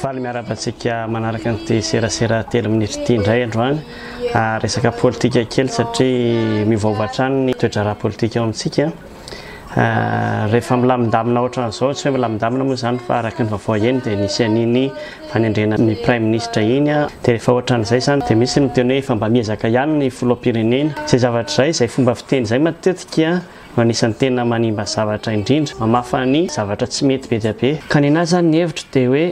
Faly miarahaba antsika manaraka an'ity serasera telo minitra ity indray androany. Resaka politika kely satria miovaova hatrany ny toe-draharaha politika ao amintsika. Rehefa milamindamina ohatran'izao, tsy hoe milamindamina moa izany fa araka ny vaovao heno dia nisy an'iny fanendrena ny praiminisitra iny. Dia rehefa ohatran'izay izany dia misy ny miteny hoe efa mba miezaka ihany ny filoham-pirenena. Izay zavatra izay, izay fomba fiteny izay matetika no anisan'ny tena manimba zavatra indrindra, mamafa ny zavatra tsy mety be dia be. Ka ny anahy izany ny hevitro dia hoe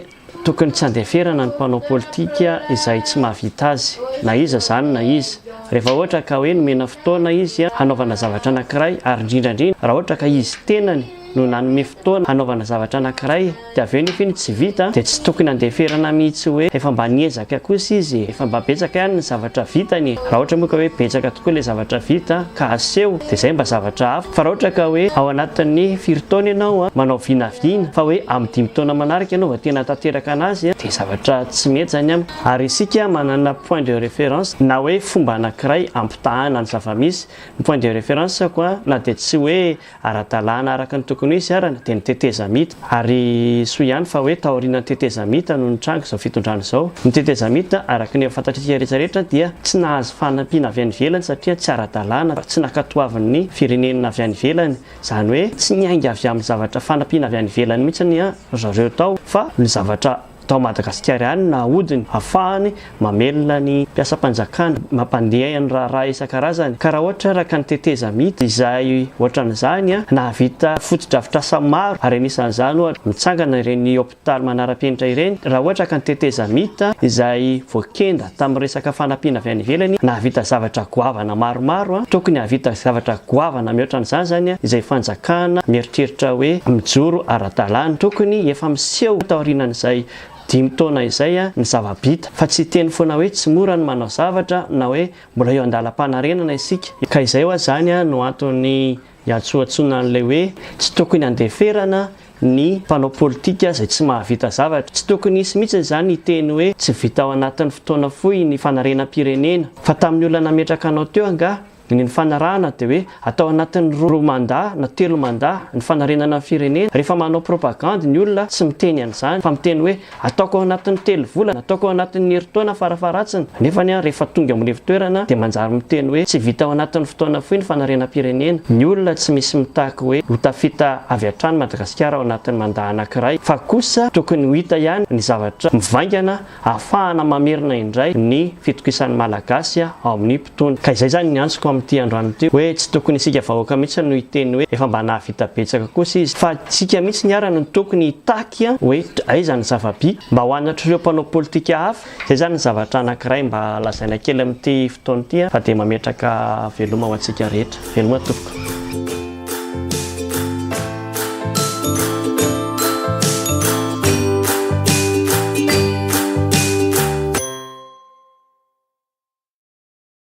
tokony tsy andeferana ny mpanao politika izay tsy mahavita azy, na iza izany na iza. Rehefa ohatra ka hoe nomena fotoana izy hanaovana zavatra anankiray ary indrindra indrindra raha ohatra ka izy tenany no nanome fotoana hanaovana zavatra anankiray dia avy eo nefa iny tsy vita dia tsy tokony andeferana mihitsy hoe efa mba niezaka kosa izy e, efa mba betsaka ihany ny zavatra vitany e, raha ohatra moa ka hoe betsaka tokoa ilay zavatra vita ka aseho dia izay mba zavatra hafa fa raha ohatra ka hoe ao anatin'ny firy taona ianao manao vinavina fa hoe amin'ny dimy taona manaraka ianao vao tena hahatanteraka anazy dia zavatra tsy mety izany amiko ary isika manana point de référence na hoe fomba anankiray ampitahana ny zava-misy, ny point de référence-ko na dia tsy hoe Ara-dalàna araka ny tokony ho izy arany dia ny tetezamita. Ary soa ihany fa hoe taorian'ny tetezamita no nitranga izao fitondrana izao. Ny tetezamita, araka ny efa fantatr'isika rehetra rehetra, dia tsy nahazo fanampiana avy any ivelany satria tsy ara-dalàna, tsy nankatoavin'ny firenena avy any ivelany. Izany hoe tsy niainga avy amin'ny zavatra fanampiana avy any ivelany mihitsy ry zareo tao fa ny zavatra Tao Madagasikara ihany no nahodiny hahafahany mamelona ny mpiasam-panjakana, mampandeha ny raharaha isan-karazany. Ka raha ohatra araka ny tetezamita izay ohatran'izany, nahavita fotodrafitrasa maro ary anisan'izany ohatra mitsangana ireny hopitaly manara-penitra ireny, raha ohatra ka ny tetezamita izay voakenda tamin'ny resaka fanampiana avy any ivelany nahavita zavatra goavana maromaro, tokony hahavita zavatra goavana mihoatra an'izany izany izay fanjakana mieritreritra hoe mijoro ara-dalàna. Tokony efa miseho taorianan'izay dimy taona izay ny zava-bita fa tsy hiteny foana hoe tsy mora ny manao zavatra na hoe mbola eo an-dalam-panarenana isika. Ka izay ho'a izany no antony iantsoantsoana an'ilay hoe tsy tokony handeferana ny mpanao politika izay tsy mahavita zavatra. Tsy tokony hisy mihitsy izany hiteny hoe tsy vita ao anatin'ny fotoana fohy ny fanarenam-pirenena. Fa tamin'ny olona nametraka anao teo angaha ny nifanarahana dia hoe atao anatin'ny roa mandat na telo mandat ny fanarenana ny firenena. Rehefa manao propagandy ny olona tsy miteny an'izany fa miteny hoe Ataoko ao anatin'ny telo volana, ataoko ao anatin'ny herintaona farafaharatsiny. Nefa anie rehefa tonga eo amin'ny toerana dia manjary miteny hoe tsy vita ao anatin'ny fotoana fohy ny fanarenam-pirenena. Ny olona tsy misy mitaky hoe ho tafita avy hatrany Madagasikara ao anatin'ny mandat anankiray fa kosa tokony ho hita ihany ny zavatra mivaingana ahafahana mamerina indray ny fitokisan'ny Malagasy ao amin'ny mpitondra. Ka izay izany ny antsoko amin'ity androany ity hoe tsy tokony isika vahoaka mihitsy no hiteny hoe efa mba nahavita betsaka kosa izy fa isika mihitsy ny ara no tokony hitaky hoe aiza ny zava-bita mba ho anatr'ireo mpanao politika hafa. Izay izany ny zavatra anankiray mba lazaina kely amin'ity fotoana ity fa dia mametraka veloma ho antsika rehetra. Veloma tompoko.